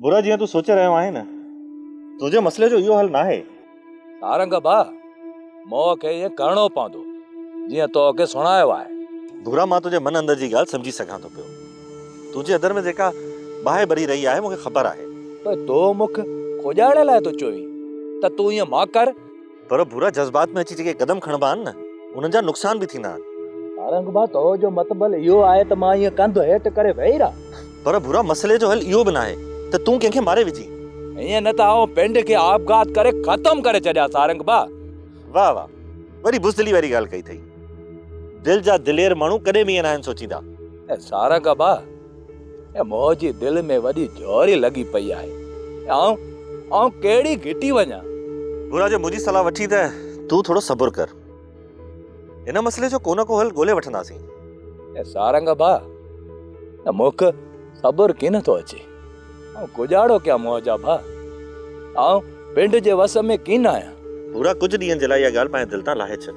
برا جيئن تون سوچي رهيو آهين نه، تنهنجي مسئلي جو اهو حل ناهي. سارنگ ڀاء، مون کي ائين ڪرڻو پوندو، جيئن تو کي سڻايو آهي. ڀورا مان تنهنجي من اندر جي ڳالهه سمجهي سگهان ٿو پيو. تنهنجي اندر ۾ جيڪا باهه ٻري رهي آهي، مون کي خبر آهي. پر تو مون کي کوڄائڻ لاء ٿو چوين ته تون ائين مان ڪر. پر ڀورا جذبات ۾ اچي جيڪي قدم کڻبا آهن نه، انهن جا نقصان به ٿيندا آهن. سارنگ ڀاء، تو جو مطبل اهو آهي ته مان ائين ڪنڌ هيٺ ڪري ويهي رهان. پر ڀورا مسئلي جو حل اهو به ناهي ته تون ڪنهن کي ماري وجهين. ائين نه ته آئون پنڊ کي آپگهات ڪري ختم ڪري ڇڏيان سارنگ ڀاء. واهه واهه وري بزدلي واري ڳالهه ڪئي اٿئي. دل جا دلير ماڻهو ڪڏهن به ائين ناهن سوچيندا. اي سارنگ ڀاء اي منهنجي دل ۾ وڏي جهوري لڳي پئي آهي. آئون آئون ڪهڙي گهٽي وڃان. ڀورا جي منهنجي صلاح وٺين ته تون ٿورو صبر ڪر. هن مسئلي جو ڪو نه ڪو حل ڳولي وٺنداسين. اي سارنگ ڀاء ته مون کي صبر ڪين ٿو اچي. آئون ڪڄاڙو ڪيان منهنجا ڀاء. آئون پنڊ جي وس ۾ ڪين آهيان. ڀورا ڪجهه ڏينهن جي لاء اها ڳالهه پنهنجي دل تان لاهي ڇڏ.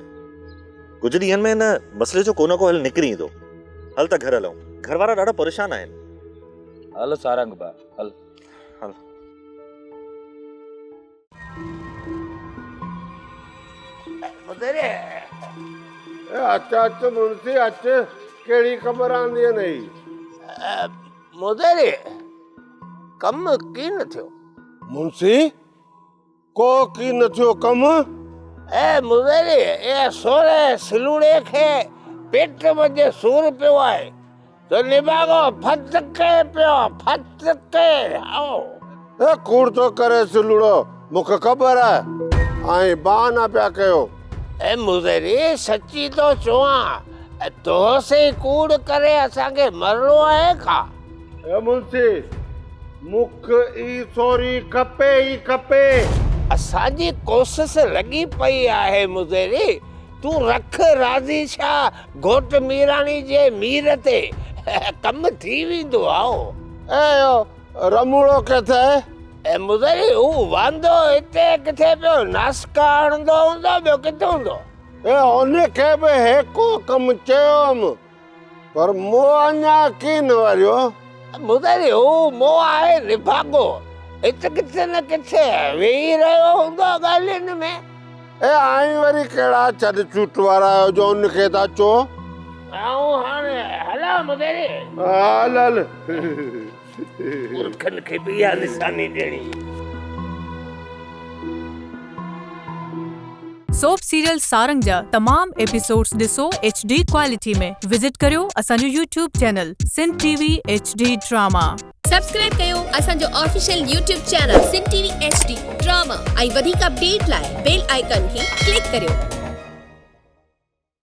ڪجهه ڏينهن ۾ هن مسئلي جو ڪو نه ڪو حل نڪري ايندو. هل ته گهر هلون. گهر وارا ڏاڍا پريشان آهن. هل سارنگ ڀاء هل. هل. اي اچ اچ منشي اچ، ڪهڙي خبر آندي اٿئي؟ مديري، ڪم ڪين ٿيو. منشي، ڪو ڪين ٿيو ڪم؟ اي مديري، اي سورهيه سلوڙي کي پيٽ منجهه سور پيو آهي. ته نڀاڳو ڦٿڪي پيو، ڦٿڪي، هائو. اي ڪوڙ ٿو ڪري سلوڙو، مون کي خبر آهي، ۽ بهانا پيا ڪيو. اي مزري، سچي ٿو چوان، توسين ڪوڙ ڪري اسان کي مرڻو آهي ڪا؟ اي منشي، مون کي اي سوري کپي ئي کپي. اسان جي ڪوشش لڳي پئي آهي مزري، تون رک راضي شاهه گهوٽ ميراڻي جي مير تي ڪم ٿي ويندو هائو. اي اهو رموڙو ڪٿي؟ اي مزري هو واندو هتي ڪٿي پيو ناسڪا هڻندو هوندو ٻيو ڪٿي هوندو. اي هن کي به هيڪو ڪم چيو هئم پر مون اڃا ڪين وريو. مزري هو مون آهي نڀاڳو هت ڪٿي نه ڪٿي ويهي رهيو هوندو ڳالهين ۾. اي آئين وري ڪهڙا ڇڏ ڇوٽ وارا آهيو جو ان کي ٿا چئو. آئون هاڻي هلان مديري. هل هل. مورکن کي به اها نشاني ڏيڻي. سوپ سيريل سارنگ جا تمام ايپيسوڊز ڏسو ايڇ ڊي ڪوالٽي ۾ وزٽ ڪريو اسان جو YouTube channel Sindh T V H D drama. Subscribe ڪيو اسان جو official YouTube channel Sindh T V H D drama ۽ وڌيڪ اپڊيٽ لاء بيل آئيڪان کي ڪلڪ ڪريو.